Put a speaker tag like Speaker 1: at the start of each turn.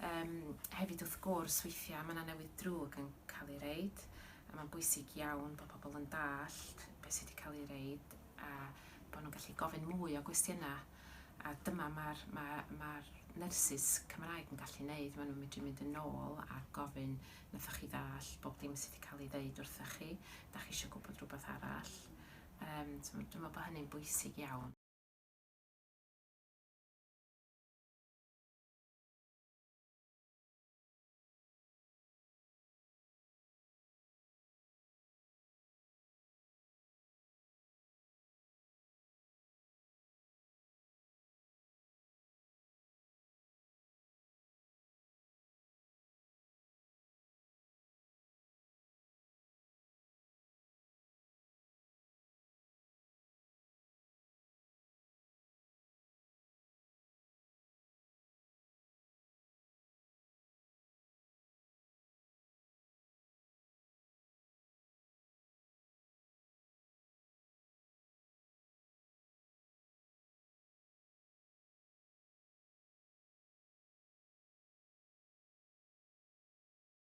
Speaker 1: Um, hefyd wrth gwrs, weithiau mae yna newydd drwg yn cael ei reid, a mae'n bwysig iawn bod pobl yn dallt beth sydd wedi cael ei reid a bod nhw'n gallu gofyn mwy o gwestiynau. A dyma mae'r ma, ma nyrsys Cymraeg yn gallu neud. Maen nhw'n medru mynd yn ôl a gofyn nathoch chi ddall bob dim sydd wedi cael ei ddeud wrthych chi, da chi eisiau gwybod rhywbeth arall. Um, so dwi'n meddwl bod hynny'n bwysig iawn.